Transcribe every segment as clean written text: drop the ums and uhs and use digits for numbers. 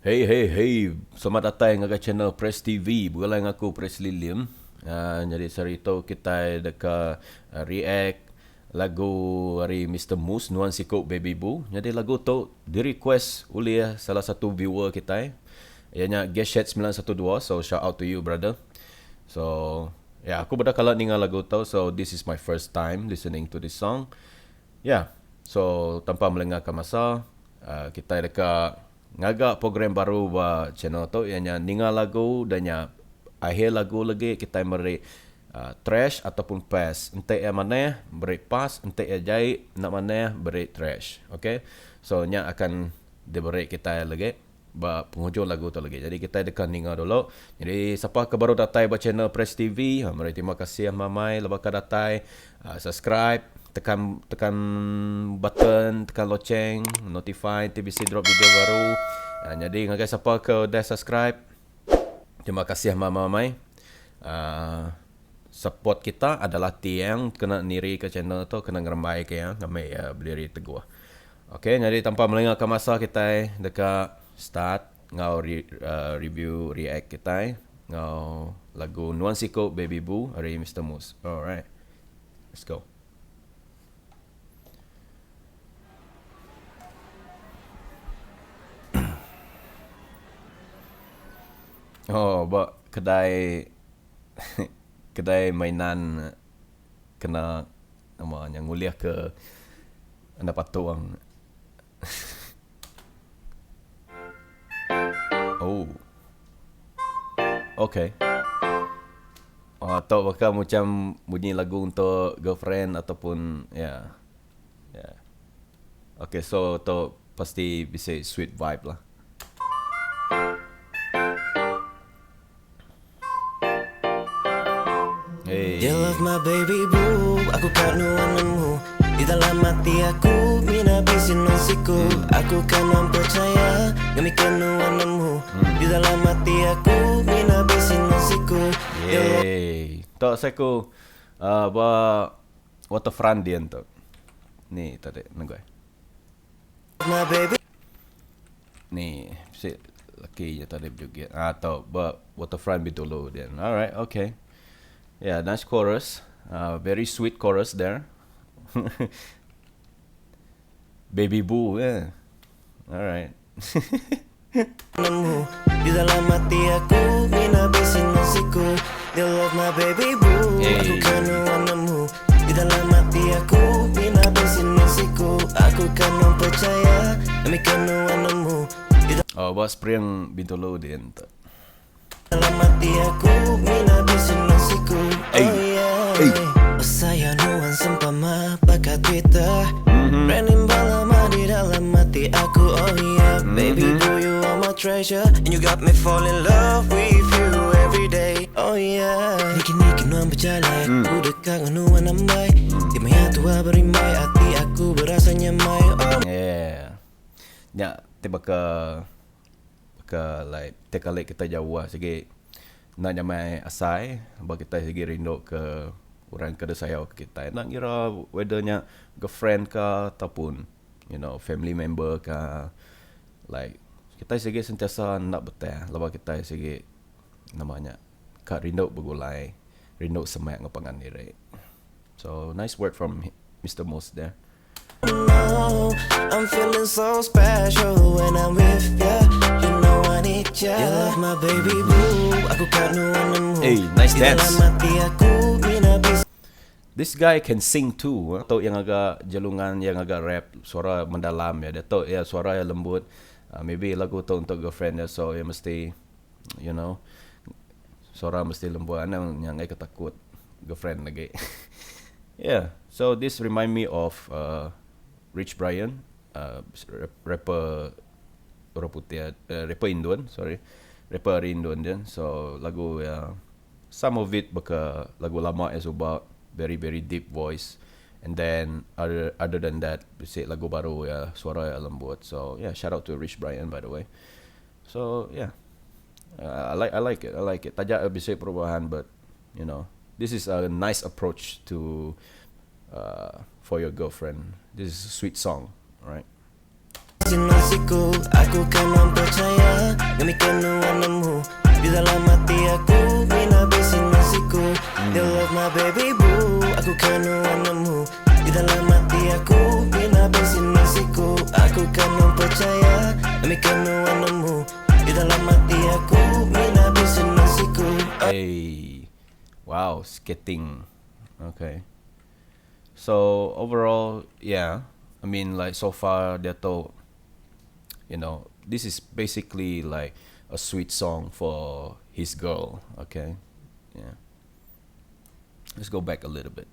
Hey hey hey selamat datai ngagai channel Press TV begulai enggau aku Presley Lim. Uh, nyadi sehari tu kitai deka uh, react lagu ari Mister Moose Nuan Siku Baby Boo. Nyadi lagu tu di request ulih salah satu viewer kitai iya nya Geshet 912 so shout out to you brother. So ya yeah, aku beda kala ninga lagu tu so this is my first time listening to this song. Ya, yeah. So tanpa melengahka masa uh, kitai deka Ngaga program baru ba channel tu iya nya ninga lagu udah nya akhir lagu legi kitai meri trash ataupun pass enti iya manah beri pass enti iya jai enda manah beri trash ok so nya akan diberi kitai legi ba penghujung lagu tu legi jadi kitai deka ninga dulu jadi sapa ke baru datai ba channel press TV meri terima kasih amai lebuh ka datai Subscribe, tekan tekan button, tekan loceng, notify ti bisi drop video baru. Nyadi ngagai sapa ke udah subscribe, terima kasih amai-amai. Uh, support kita adalah tiang kena niri ke channel tu, kena ngerembai ke iya ngambi iya bediri teguh. Okey, nyadi tanpa melengahka masa kitai deka start enggau re, uh, review react kitai enggau lagu Nuan Siku Baby Boo ari Mister Moose. Alright. Let's go. Oh, ba kedai kedai mainan kena nama nya ngulih ke enda patung. Oh. Okay. Oh, tu baka macam bunyi lagu untuk girlfriend ataupun ya. Yeah. Ya. Yeah. Okay, so tu pasti bisi sweet vibe lah. Hey. You love my baby boo, aku kan nuan nemu. Di dalam hati aku mina bisi nasiku. Aku kan nuan percaya, ngami kan nuan nemu. Di dalam hati aku mina bisi nasiku. Yay. Tok saya ku ba waterfront dian tu. Ni tadi nenggai. My baby. Ni bisi laki nya tadi bejoget. Ah tu ba waterfront Bintulu din. Alright, okay. Yeah, nice chorus. Very sweet chorus there. Baby boo eh. Alright. Nemu di dalam hati aku mina bisi nasiku. You love my baby boo. Hey. Aku kan nuan nemu di dalam hati aku mina bisi nasiku. Aku kan nuan percaya demi kan nuan nemu di Oh, ba spring Bintulu din tu. dalam hati aku mina bisi nasiku. Hey. Oh yeah. Hey. Oh sayang nuan sempama pakai Twitter. Branding balama di dalam hati aku. Oh yeah. Baby boo you are my treasure and you got me fall in love with you every day. Oh yeah. Niki-niki nuan berjalan, aku dekat dengan nuan ambai. Di maya tua berimbai, hati aku berasa nyamai. Oh Yeah. Nya ti baka baka like ti kali kita jauh sigi enda nyamai asai ba kitai sigi rindu ke orang ke deh sayau ke kitai. Enda ngira whether nya girlfriend ka ataupun you know family member ka like kitai sigi sentiasa enda betah laban kitai sigi nama nya ka rindu begulai rindu semak enggau pangan diri. So nice word from Mister Moose there. No, I'm feeling so special when I'm with ya. You know I need ya. You love my baby boo. Aku kan nuan nemu. Hey, nice Di dalam dance. hati aku mina bisi This guy can sing too. Tu yang agak jelungan, yang agak rap, suara mendalam ya. Dia tu ya suara yang lembut. Maybe lagu tu untuk girlfriend dia so ya mesti you know suara mesti lembut. Anang yang ai takut girlfriend lagi. Yeah, so this remind me of Rich Brian, rapper orang putih, rapper Indon, sorry. Rapper ari Indon dia. So lagu ya some of it baka lagu lama ya suba, very very deep voice. And then other other than that bisi lagu baru ya suara ya lembut. So yeah, shout out to Rich Brian by the way. So yeah. I like I like it. I like it. Taja bisi perubahan but you know, this is a nice approach to for your girlfriend. This is a sweet song, right? Siku aku kan percaya Ngamika nuan nemu Di dalam hati aku Mina bisi nasiku You love my baby boo Aku kan nuan nemu Di dalam hati aku Mina bisi nasiku Aku kan percaya Ngamika nuan nemu Di dalam hati aku Mina bisi nasiku Hey, wow, skating. Okay. So overall, yeah. I mean, like so far, dia tu, this is basically like a sweet song for his girl. Okay, yeah. Let's go back a little bit.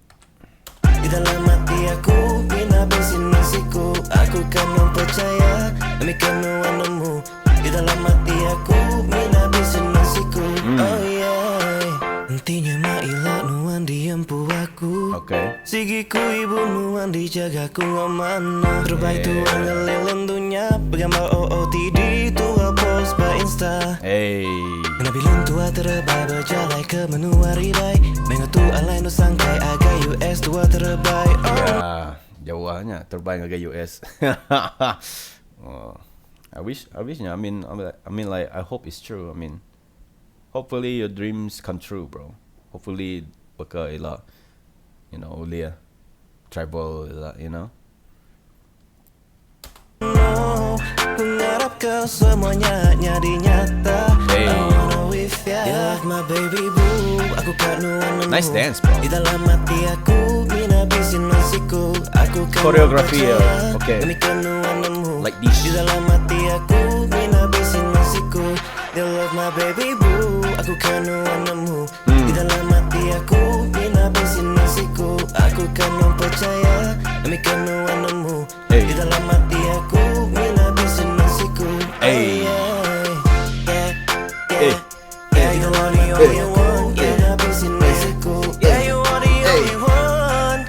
Di dalam hati aku Mina bisi nasiku Aku kan percaya Ngamika nuan nemu Di dalam hati aku Mina bisi nasiku Oh yeah Nantinya ma ila nuan diempu aku Sigi ku ibu nuan dijaga ku ngomana Terbaik tuan ngeliling dunia Bergambar OOTD tua post ba Insta Hey. Nabilun tua terbaik berjalan ke menua ribai Mengo tu alai nu sangkai agai US tua terbaik oh. Ya, jauhnya terbang ke US. Oh, I wish, I mean, like, I hope it's true. I mean, hopefully your dreams come true, bro. Hopefully, baka ila, ulia travel, ila. No, Mengharap kau semuanya jadi nyata. Hey. I wanna with ya. You love my baby boo. Aku kan nuan nemu. Nice dance, bro. Di dalam hati aku Mina bisi nasiku Aku kan Choreography, ya. percaya Okay. Ngamika nuan nemu Like this. Di dalam hati aku Mina bisi nasiku You love my baby boo Aku kan nuan nemu Di dalam hati aku Mina bisi nasiku Aku kan percaya Ngamika nuan nemu Hey. Di dalam hati aku Mina bisi nasiku Hey. Oh, yeah, yeah, Hey. yeah, you are the only one. Yeah, Mina bisi nasiku. Yeah, you are the only one.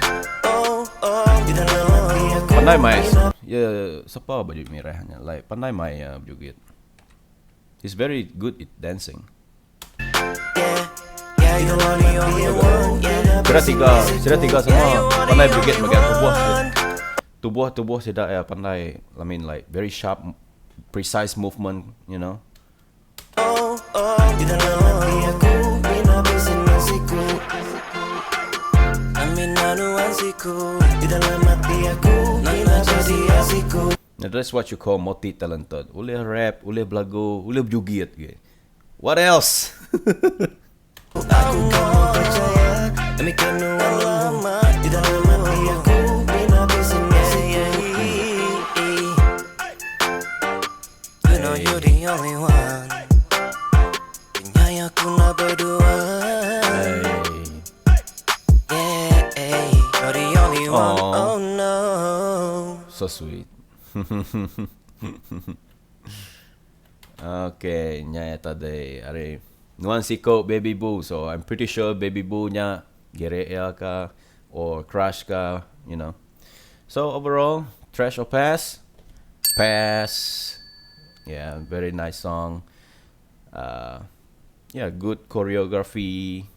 Oh, oh. Di dalam hati aku. Pandai mai. Ya, siapa baju merahnya? Like pandai mai ya joget. He's very good at dancing. Yeah, you are the only one. Yeah, Kira tiga semua pandai joget bagian tubuh. Tubuh-tubuh sudah ya pandai. I mean, like very sharp, precise movement. Oh, di dalam hati aku Mina bisi nasiku Amina nuansiku Di dalam hati aku Mina jadi asiku Now that's what you call multi-talented. Boleh rap, boleh belagu, boleh berjoget. Okay. What else? Aku kan percaya Ngamika nuan nemu Di dalam hati aku Mina bisi nasiku You know you're the only one Punya aku nak berdua. Hey. Yeah, you're the only one. Aw. Oh no. So sweet. Okay, nya tadi ari nuan siko baby boo. So I'm pretty sure baby boo nya gere ya ka or crush ka. So overall, trash or pass? Pass. Yeah, very nice song. Yeah, good choreography,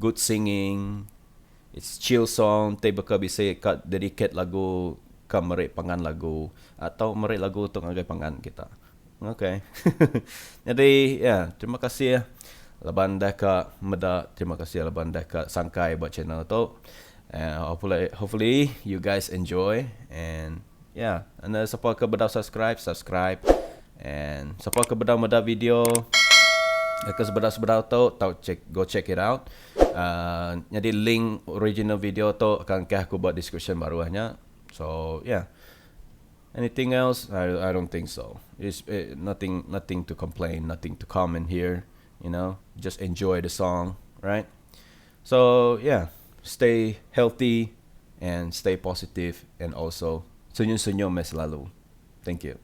good singing. It's chill song, ti baka bisa ka dedicate lagu ka merik pangan lagu atau merik lagu untuk ngagai pangan kita. Okay. Jadi, ya, yeah, terima kasih ya. Laban dah ka meda, terima kasih laban dah ka sangkai buat channel tu. And hopefully you guys enjoy and yeah, and siapa ke bedau subscribe, subscribe. And siapa ke bedau meda video ke sebedau-sebedau tu tau check go check it out. Jadi link original video tu akan kah aku buat description baruahnya. So yeah. Anything else? I don't think so. It's nothing to complain, nothing to comment here. Just enjoy the song, right? So yeah, stay healthy and stay positive and also senyum-senyum selalu. Thank you.